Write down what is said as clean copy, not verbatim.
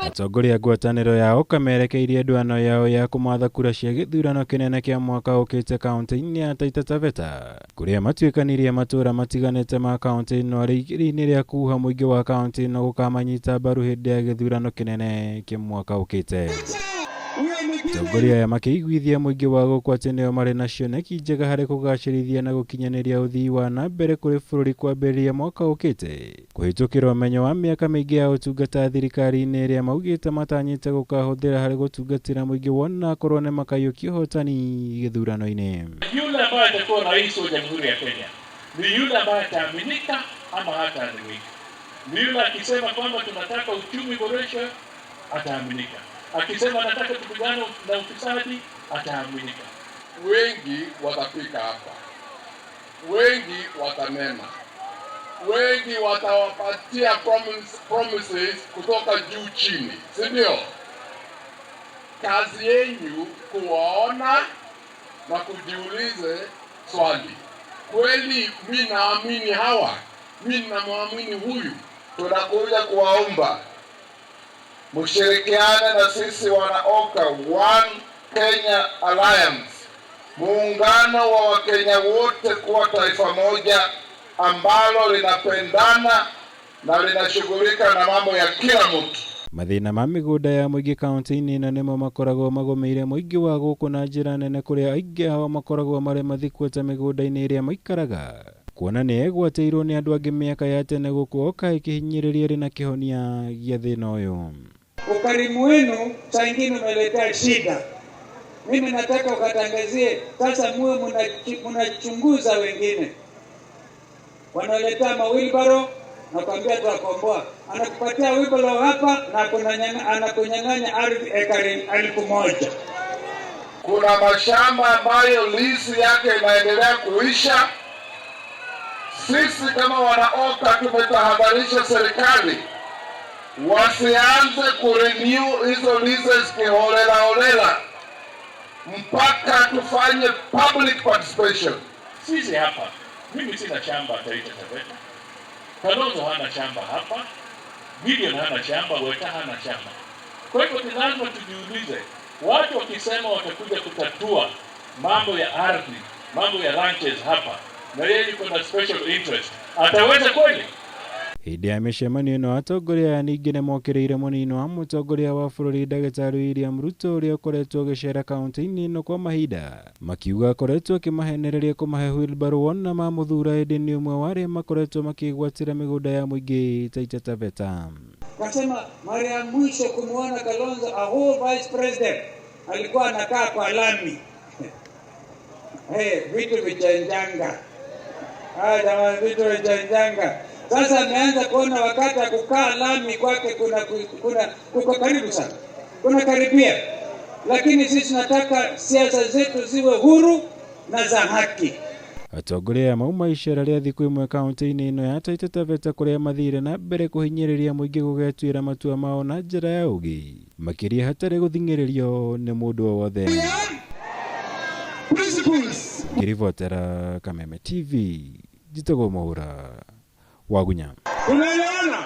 Atongoria a ngwatanĩro ya OKA merekeirie ndwano yao ya kũmatha kura cia gĩthurano kĩnene kĩa mwaka ũkĩte kaunti-inĩ ya Taita Taveta, kũrĩa matuĩkanĩirie matũũra matiganĩte ma kaunti ĩno arĩ igeria-inĩ rĩa kuha mũingĩ wa kaunti ĩno gũkamanyita mbaru hĩndĩ ya gĩthurano kĩnene kĩa mwaka ũkĩte. Atongoria aya makĩiguithia mũingĩ wa gũkũ atĩ nĩo marĩ na cioneki njega harĩ kũgacĩrithia na gũkinyanĩria ũthii wa na mbere kũrĩ bũrũri kwambĩrĩria mwaka ũkĩte, kũhĩtũkĩra ũmenyo wa mĩaka mĩingĩ ya ũtungata thirikari-inĩ ĩrĩa maugĩte matanyĩte gũkahũthĩra harĩ gũtungatĩra mũingĩ wona akorwo nĩ makaiyũkia ũhotani gĩthurano-inĩ. Yule ambaye atakuwa rais wa Jamhuri ya Kenya ni yule ambaye ataaminika ama hataaminika. Ni yule akisema kwamba tunataka uchumi boreshwe, ataaminika. Akisema nataka tupigane na ufisadi, ataaminika. Wengi watafika hapa, wengi watanena, wengi watawapatia promises kutoka juu chini, si ndio? Kazi yenyu kuwaona na kujiulize swali, kweli mi naamini hawa, mi namwamini huyu? Tunakuja kuwaomba mshirikiane na sisi wana OKA, One Kenya Alliance, muungano wa Wakenya wote kuwa taifa moja ambalo linapendana na linashughulika na mambo ya kila mtu. Mathĩna ma mĩgũnda ya mũingĩ kaunti-inĩ ĩno nĩmo makoragwo magũmĩire mũingĩ wa gũkũ na njĩra nene, kũrĩa aingĩ ao makoragwo marĩ mathikwo ta mĩgũnda-inĩ ĩrĩa maikaraga, kuona nĩ egwatĩirwo nĩ andũ angĩ mĩaka ya tene gũkũ OKA ĩkĩhinyĩrĩria ĩrĩ na kĩhonia gĩa thĩna ũyũ. Ukarimu wenu saa ingine umeletea shida. Mimi nataka ukatangazie sasa, muwe mnachunguza wengine wanaletea mawilbaro na kuambia tuwakomboa, anakupatia wheelbarrow hapa na anakunyang'anya ardhi ekari 1000. Kuna mashamba ambayo lease yake inaendelea kuisha. Sisi kama wana OKA tumetahadharisha serikali wasianze kurenew hizo leases kiholela holela mpaka tufanye public participation. Sisi hapa, mimi sina shamba Taita Taveta, Kalonzo hana shamba hapa, Gideon hana shamba, Weta hana shamba. Kwa hivyo ni lazima tujiulize, watu wakisema watakuja kutatua mambo ya ardhi, mambo ya ranches hapa, na yeye yuko na special interest, ataweza kweli? Hĩndĩ ya mĩcemanio ĩno, atongoria aya ningĩ nĩmokĩrĩire mũnini wa mũtongoria wa bũrũri Ndagĩtarĩ William Ruto, ũrĩa ũkoretwo ũgĩcera kaunti-inĩ ĩno kwa mahinda, makiuga akoretwo akĩmahenereria kũmahe wheelbarrow wona mamũthura, ĩndĩ nĩ ũmwe wa arĩa makoretwo makĩgwatĩra mĩgũnda ya mũingĩ Taita Taveta. Kasema mara ya mwisho kumuona Kalonzo, a whole vice president, alikuwa anakaa kwa lami. Hey, vitu vichenjanga. Haya jamani, vitu vichenjanga. Sasa ameanza kuona wakati wa kukaa lami kwake kuko karibu sana. Kuna karibia. Lakini sisi tunataka siasa zetu ziwe huru na za haki. Atongoria aya mauma icera rĩa thikũ ĩmwe kaunti-inĩ ĩno ya Taita Taveta, kũrĩa mathire na mbere kũhinyĩrĩria mũingĩ gũgetuĩra matua mao na njĩra ya ũgĩ, makĩria hatarĩ gũthing'ĩrĩrio nĩ mũndũ o wothe. Ngĩribotera Kameme TV, njĩtagwo Mwaura Wagunya. Tunaelewana?